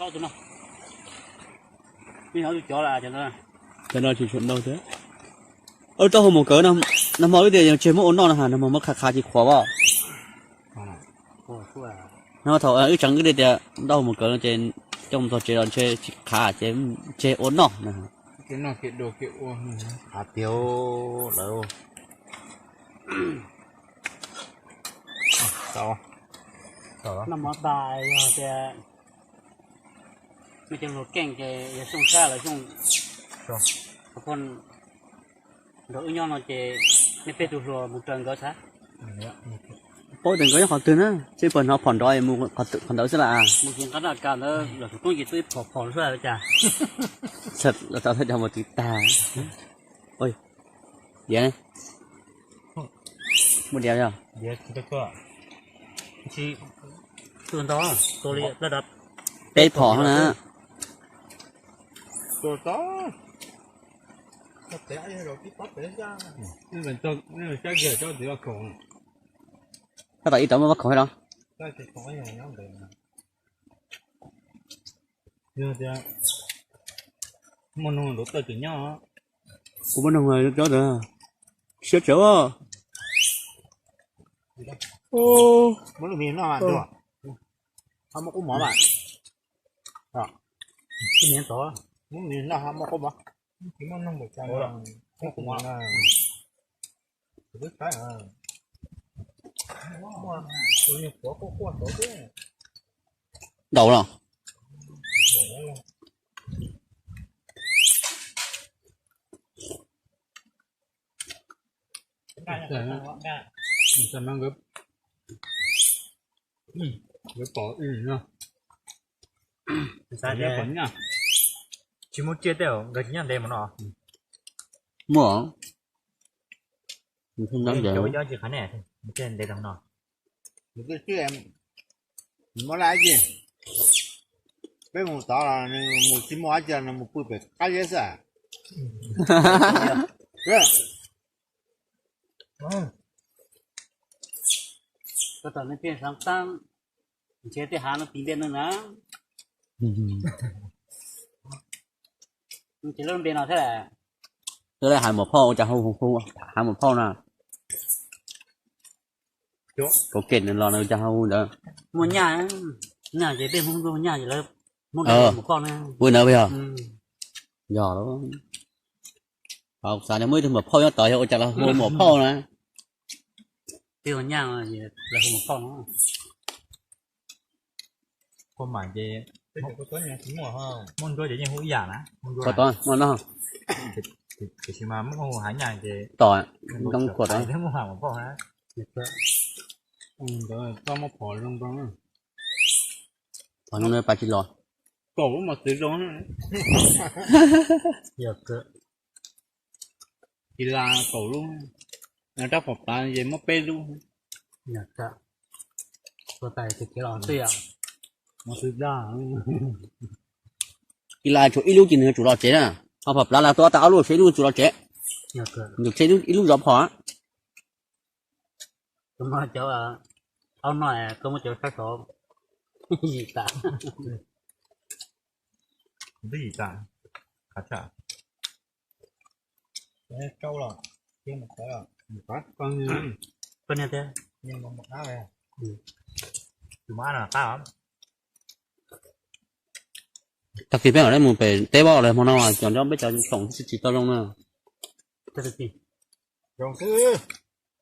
Cov no tsis tshua ntau thiab. Taub hau mus kawv, nag hmo wb tias yog tseg muab ua noj no, nag hmo muab qhav qhav tsis qhuav os. No thaum wb tseem wb tias taub hau mus kawv no ces coj mus txog tsev los ntshe tsis qhav ces tseg ua noj na. Qhav tiag lawm. Noj mov tas yog tias nej cov hluas keej ces yog Xyooj Sab lawv Xyooj, qhov phooj nrog wb nyob no ces nej peb tus hluas mus raws nkawd xav. Paub tias nkawd nyob qhov twg na, seb puas hnov phom nrov mus qhov ntawd xwb las. Mus tsis nqa noj kas ntawd los tus koob ces tuaj ib phom phom xwb cas. Txawm los tau thawj cov mus twv tag. Diav, muaj diav yog? Tsis tua ntau, tua li peb phom na. Tab tom ib tod muaj vab khoom los? Yog tias muaj noog nrov tawj tsis nyob. Kuv muaj noog cov ntawd siab tsawv. Muab lub mis noj mas ntuag. Ho muab qub mov mas. Muab mis noj ho muab qub mov. Tsis muaj noog npaum cas. Qub mov. Ntau los? Nkawd pom no. Tsis muaj tsiaj tej nkawd tsis nyob ntev mus no. Muaj. Nyob ntev tsis qhav ne, ntev tag no. Muab lab ci, peb mus tod los nws mus tsis muaj dab tsi, nws mus pw pem qab zeb xwb. Koj tom nej pheej xav taab, ntshe tej hav no tiv nte neeg na. Ntshe lub npe no thiab. Lawv hais maum phauj ua cas hu hu hav maum phauj na? Kauv kem los ua cas hu ntawd? Muaj nyaj, nyaj ces peb Hmoob muaj nyaj ces lawv muab npe ua maum phauj na. Ua ntawd yog? Yog lawm. Xav tias muaj ib tug maum phauj nyob tod yog ua cas los hu maum phauj na. Peb ua nyaj lawv hu maum phauj no. Koj mam ces muaj ntsuab ces yeej hu ib yam na. Koj tod muaj no. Tiam sis mas muab hu hav nyaj ces tom ntoo khuam tod. Muab hu maum phauj na. Ntawd txhob muab phom zoo zoo. Phom zoo pa tsis los. Kaum lub mos txwv zoo. Tis las kaum lub, rab phom plav ces muab peb lub. Tis las tshuav ib lub ces nws tsum los tsev na. Ho phom plav las tua tau ob lub, tshuav ib lub tsum los tsev. Nws tshuav ib lub zov phom. Cov aub no koj muab cov sab saud yim tas. Twb yim tas. Koj niag thiab. Tus mab no qab. Tag kis peb mam li mus pem teb voj lawm hmo no, cov nrob peb cov khoom tsis tau zoo na. Zoo xwb.